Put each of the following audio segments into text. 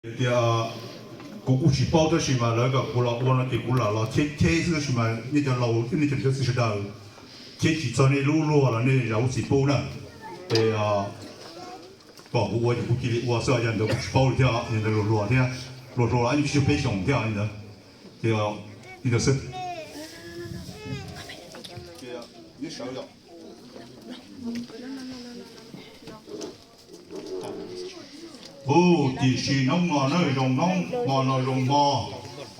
Tias kuv kuj tsis paub tab sis mas lawv kom kuv los ua no ces kuv lam los cheb cheb xwb tab sis mas nej cov laus thiab nej cov niam cov txiv sawv daws, cheb tsis txog nej lub luag los nej zam lub txim pub na. Ces kom kuv ua ces kuv cia li ua xwb, yog ntawd kuv tsis paub li thiab, yog ntawd luag hluas thiab, luag hluas los yeej tsis yog peb xyoos thiab li ntawd. Ces li ntawd xwb. Ub, tiam sis hnub no na zoo hnub, hmo no zoo hmo.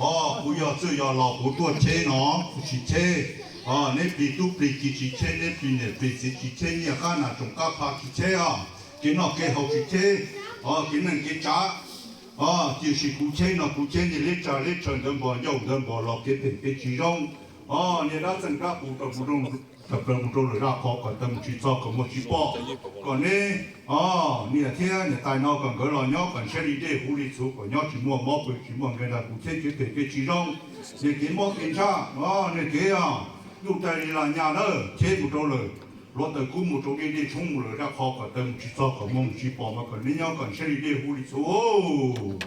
Os, kuv yog txwj yog los kuv tuaj cheb no, kuv tsis cheb. Neb plig tub plig kiv tsis cheb, neb plig niam plig txiv tsis cheb, nyiaj qab nas tsoom qab pha tsis cheb os, kev noj kev haus tsis cheb, kev neej kev tsav. Tiam sis kuv cheb no kuv cheb niaj leb tsa leb tshaw ntawd npog ncauj ntawd npog los kev phem kev tsis zoo. Niag dab txeej dab qus rau mus rau, tawm plaws mus rau lwm zaj qhov kom tawm mus tsis txog kom muag tsis pom, kom neb niam thiab niam tais no kom nkawd los nyob kom ntshiab li dej huv li txhuv, kom nyob tsis muaj mob pw tsis muaj nkeeg ntag, kuv cheb kev phem kev tsis zoo, niag kev mob kev ntsaj, niag kev ntuj tag li las nyas na, cheb mus rau lawm, hluav taws kub mus rau dej, dej tshoob mus lawm zaj qhov kom tawm mus tsis txog kom muag mus tsis pom mas kom neb nyob kom ntshiab li dej huv li txhuv.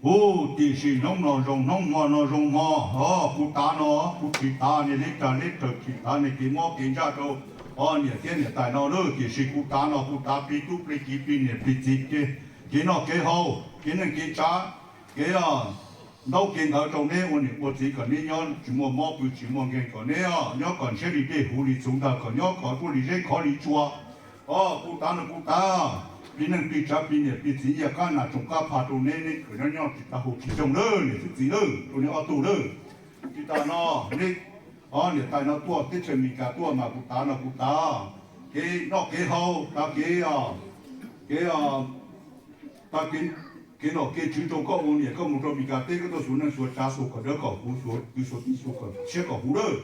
Ub, tiam sis hnub no zoo hnub, hmo no zoo hmo. Os, kuv tav no kuv tsis tav niag leb tsa leb tshaw, tsis tav niag kev mob kev ntsaj rau os niam thiab niam tais no lawm, tiam sis kuv tav no kuv tav plig tub plig kiv plig niam plig txiv, kev noj kev haus, kev neej kev tsav, kev ntaub kev ntawv rau neb ua niam ua txiv kom neb nyob tsis muaj mob pw tsis muaj nkeeg, kom neb nyob kom ntshiab li dej huv li txhuv ntag, kom nyob kom tuaj li zeb khov li tsua. Os, kuv tav no kuv tav plig neej plig tsav plig niam plig txiv nyiaj qab nas tsoom qab pha rau neb, neb kom nyob nyob tsis tau hau tsis xyoo lawm niam thiab txiv lawm, rau neb ob tug lawm. Tsis tas no neb os niam tais no tuaj teb chaws Amelikas tuaj mas kuv tav no kuv tav kev noj kev haus, tav kev, kev, tav kev, kev nom kev tswv rau koj ua niam, koj mus rau Amelikas teb koj tuaj xuas neej xuas tsav xuas kom dawb kom huv, xuas kwv xuas tij xuas kom tshiab kom huv lawm.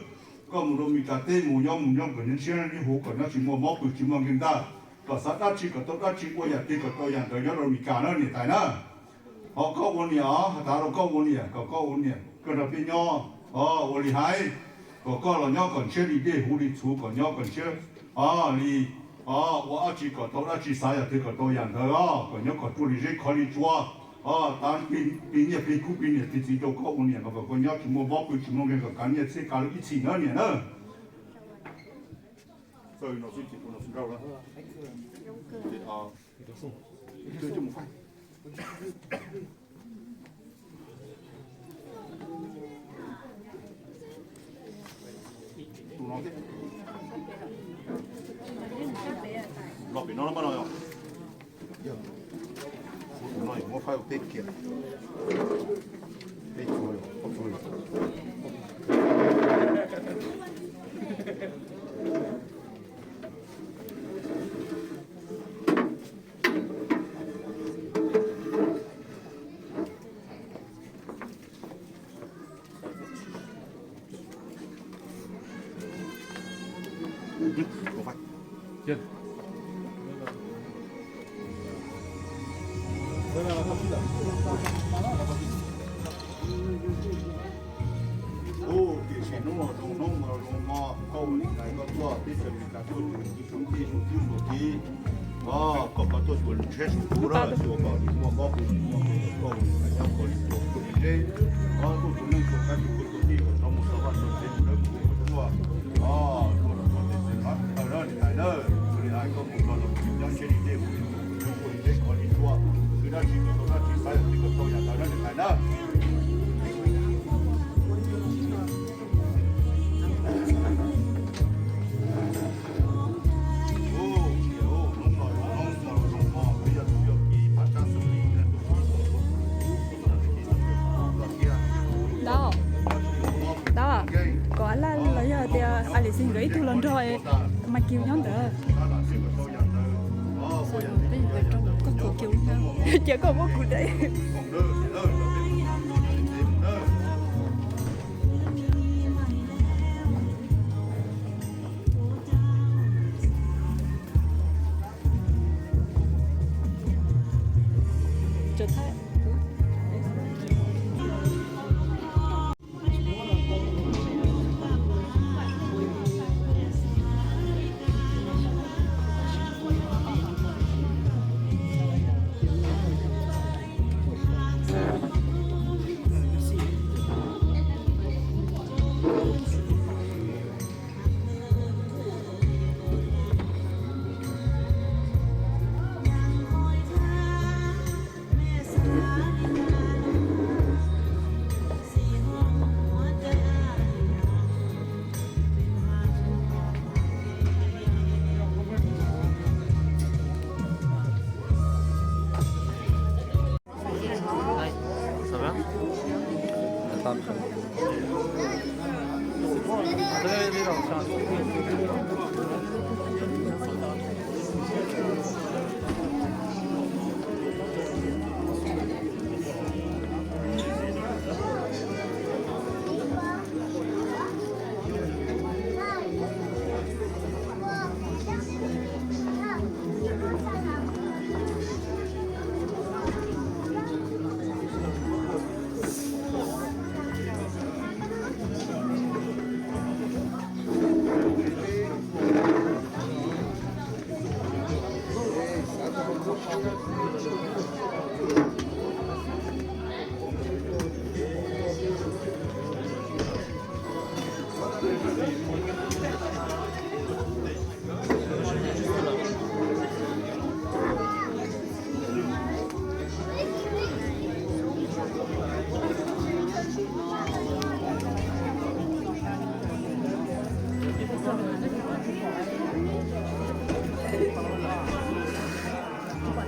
Koj mus rau Amelikas teb mus nyob mus nyob kom nyob tshiab nyob huv, kom nyob tsis muaj mob pw tsis muaj nkeeg ntag, kom xav dab tsi kom tau dab tsi, ua yam twg kom tau yam ntawd nyob rau Amelikas na niam tais na. Ho koj ua niam os, tav rau koj ua niam, kom koj ua niam koj nrog peb nyob ua li hais, kom koj los nyob kom ntshiab li dej huv li txhuv, kom nyob kom ntshiab li, ua dab tsi kom tau dab tsi, xav yam twg kom tau yam ntawd os, kom nyob kom tuaj li zeb khov li tsua. Tav plig nyiaj plig kub plig niam plig txiv rau koj ua niam mas kom koj nyob tsis muaj mob pw tsis muaj nkeeg, kom kav nyiaj txiag kav lub ib txhis na niam na. Los pem no muab faib peb kiag. Peb tug, ob tug. Ub, tiam sis hnub no zoo hnub hmo zoo hmo, koj ua niam tais koj tuaj teb chaws Amelikas tuaj tsuas ib tsoom tij tsoom tub tsoom kiv, koj kov tuaj xyuas lub tsheb xyuas kuv lawm, xyuas kom tsis muaj mob pw tsis muaj nkeeg, kom koj ua niam tais nyob kom li txuas tuaj li zeb, koj tuaj tsuas neej tsuas kav tsuas kwv tsuas tij kom tau mus tau vaj tau tsev mus dawb mus huv tuaj, ua tau txoj tes taw na niam tais na, ua li hais koj mus los los tsis nyob ntshe Ntau, ntau, kom Laj los yog tias Alice nkawd ib tug los nrog Maiv Kius nyob ntawd. Cia koj muab kuv de.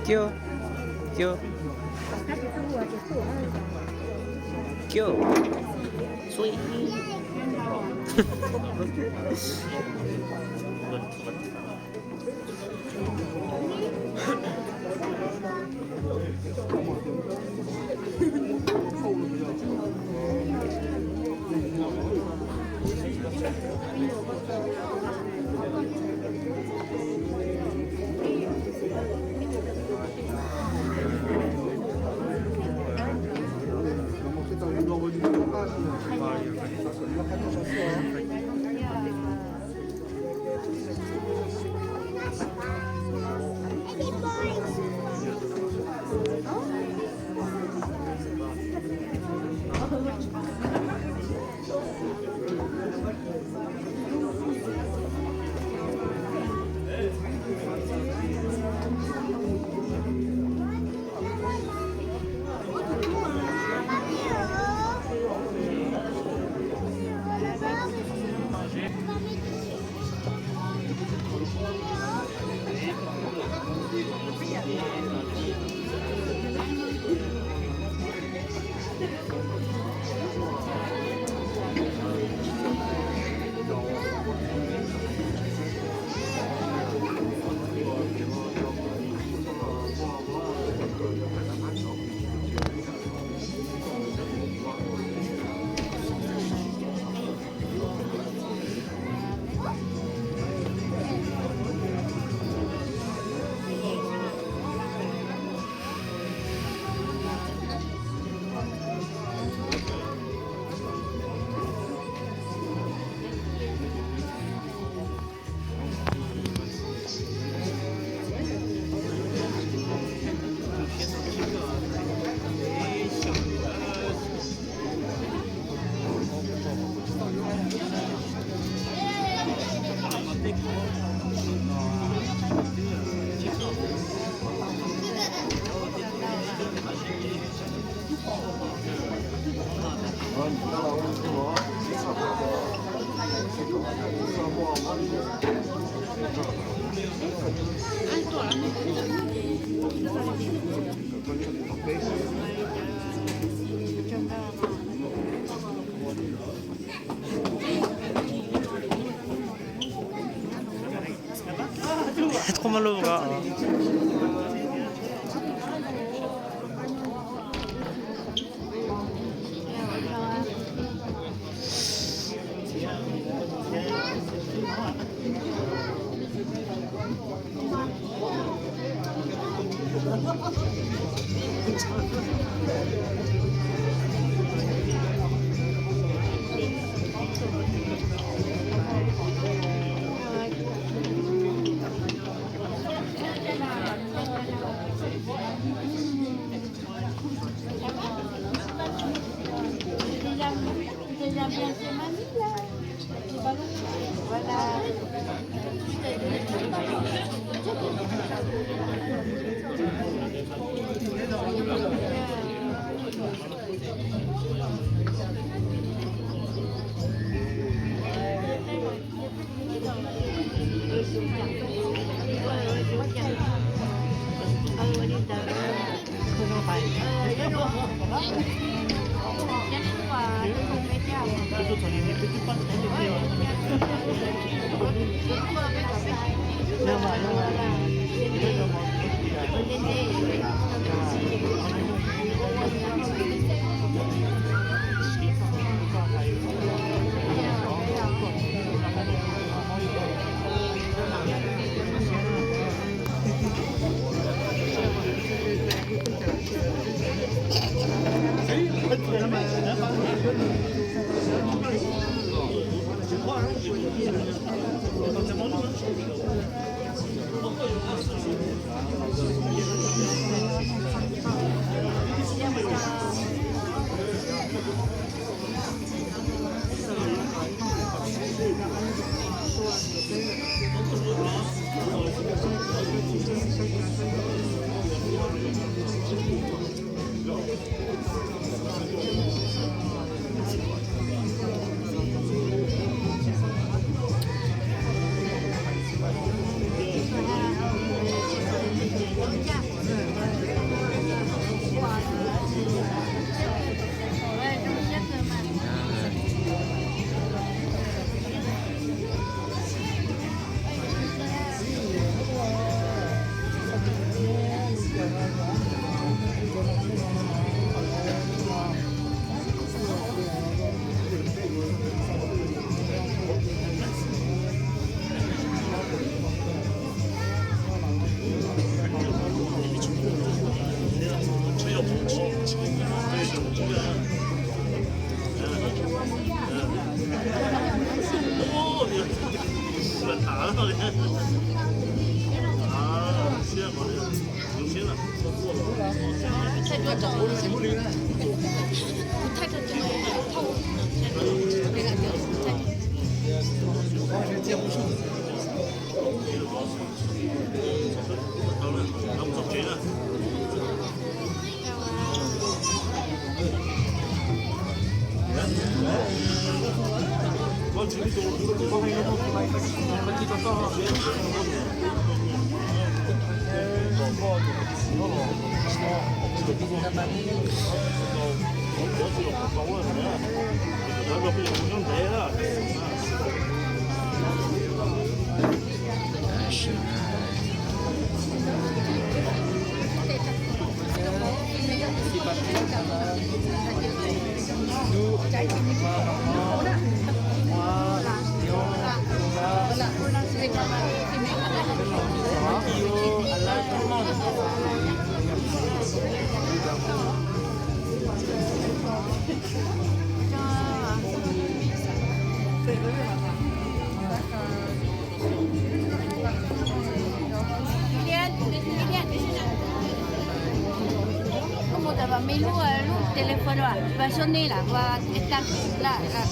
Kiu, kiu, kiu. Koj mus tawm vam me lub, lub teléfono, vam xyoo nej lam ua tam la ella.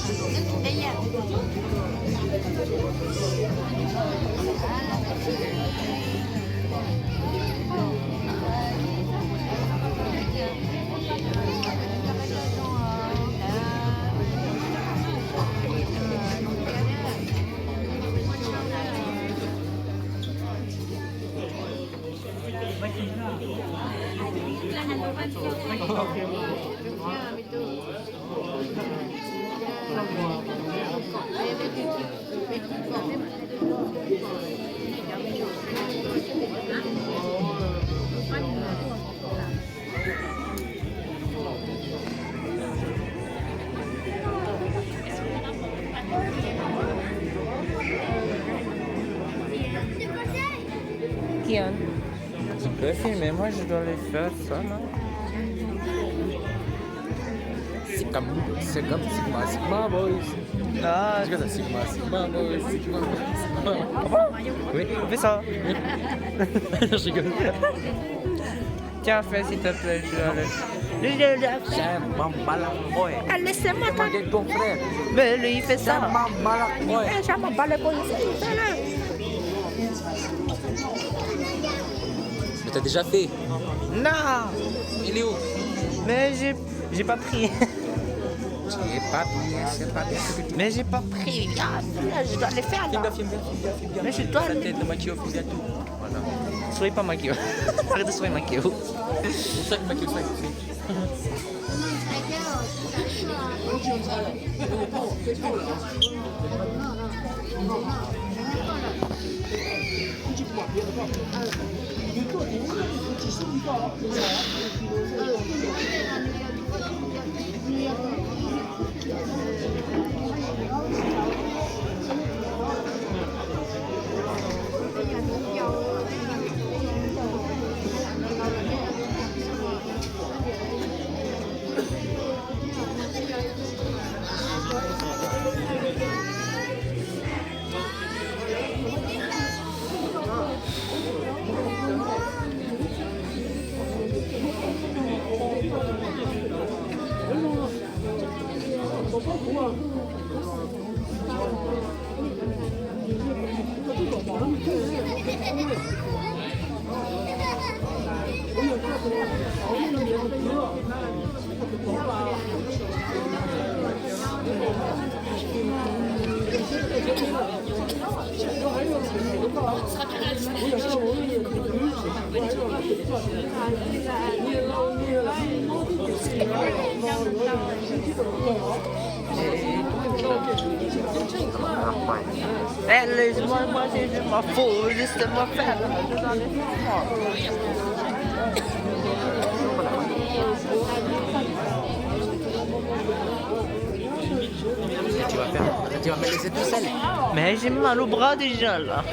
Kian. Tu peux filmer, moi je dois aller faire ça, non ? C'est comme, c'est comme Sigma, Sigma Boys. Ah. Je dis comme ça, Sigma, Sigma Boys, Sigma, Sigma. Ah bon ? Oui. On fait ça. Je rigole. Tiens, fais s'il te plaît, je vais aller. Je, je, je... Ça m'en bat la couille. Ah, laissez-moi tranquille. Demande ton frère. Mais lui, il fait ça. Ça m'en bat la couille. Eh, ça m'en bat la couille aussi, il fait là. Mais t'as déjà fait. Non. Il est où ? Mais j'ai, j'ai pas pris. J'ai pas pris, c'est pas bien ce que tu... Mais j'ai pas pris. Ah, là, je dois aller faire là. Filme bien, filme bien, filme bien, filme bien. Mais je dois aller. Sa tête, le maquillage, filme bien tout. Voilà. Souris pas, Makio. Arrête de sourire, Makio. Souris, Makio, souris. Eh, laisse-moi, moi, je, je m'en fous, laissez-moi faire. Tu vas faire, tu vas me laisser tout seul. Mais j'ai mal au bras déjà là.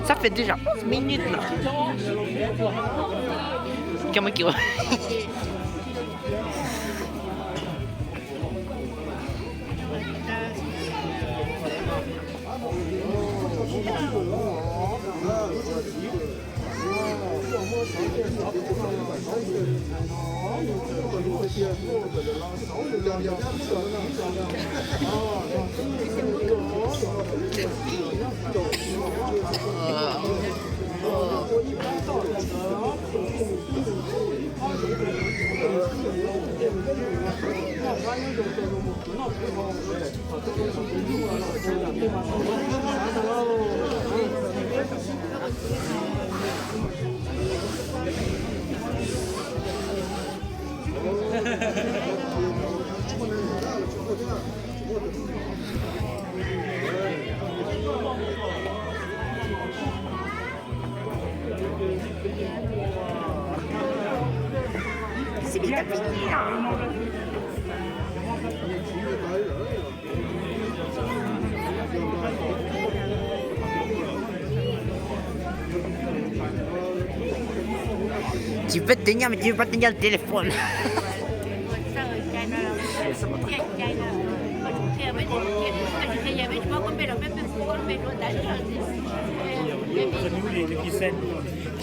Ça fait déjà onze minutes là. Comment qu'il va ? Tsis pab tib nyab mas tsis pab tib nyab téléphone.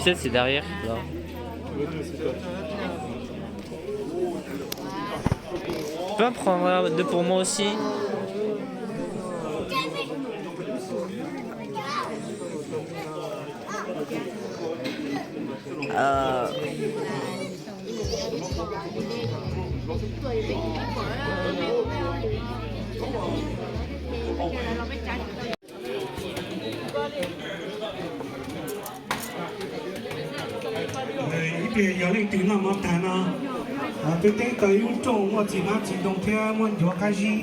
Peut-être c'est derrière, là. Peux en prendre deux pour moi aussi ? Euh. Ib pliag yog leej twg noj mov tag no, peb teb tau ib lub rooj muaj txiv hmab txiv ntoo thiab muaj ncuav qab zib.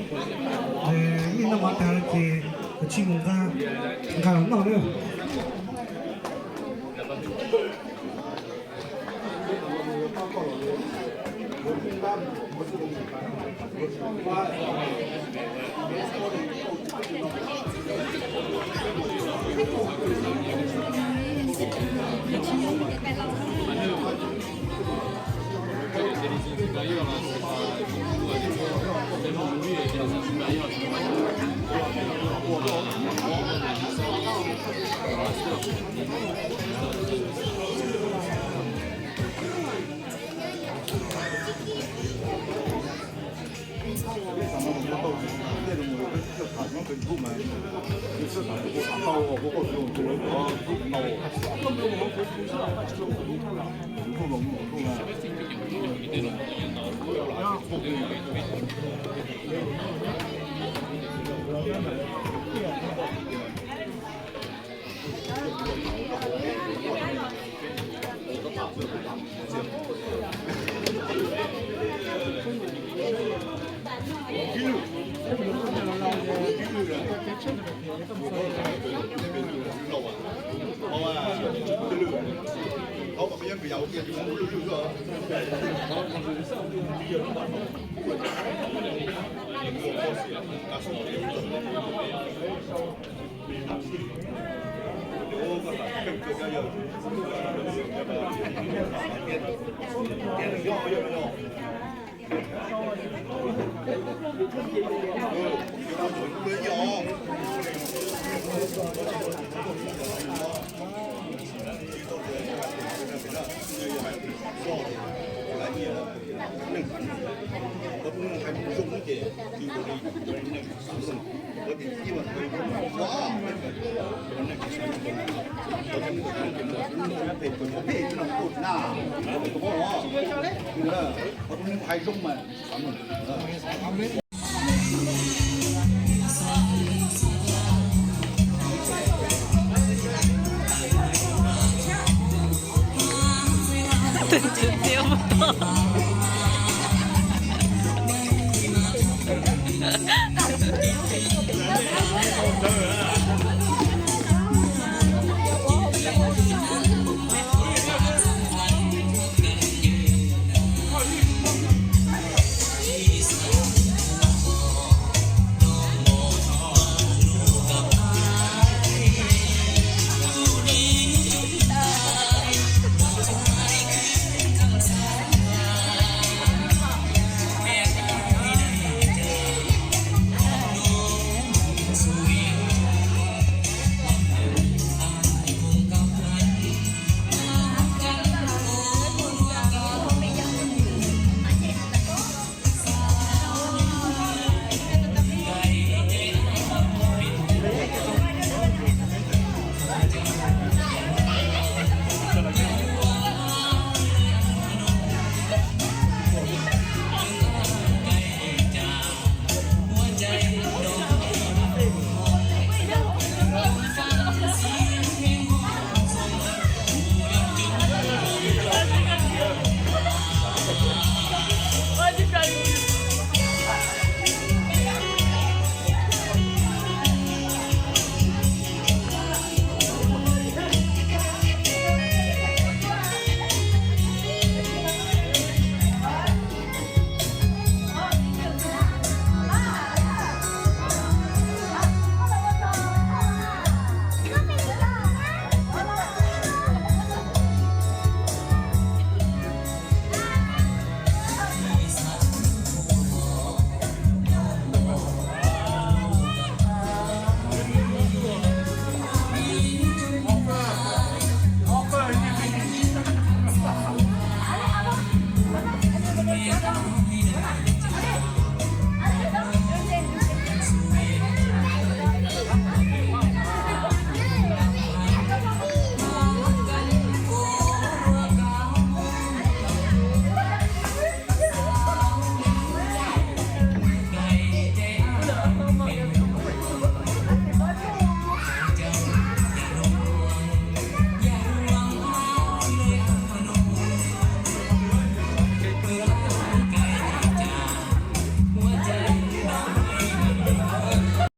Nej noj mov tag ces kav tsij mus nqa, nqa los noj na. Tus tswv txiv ua tau.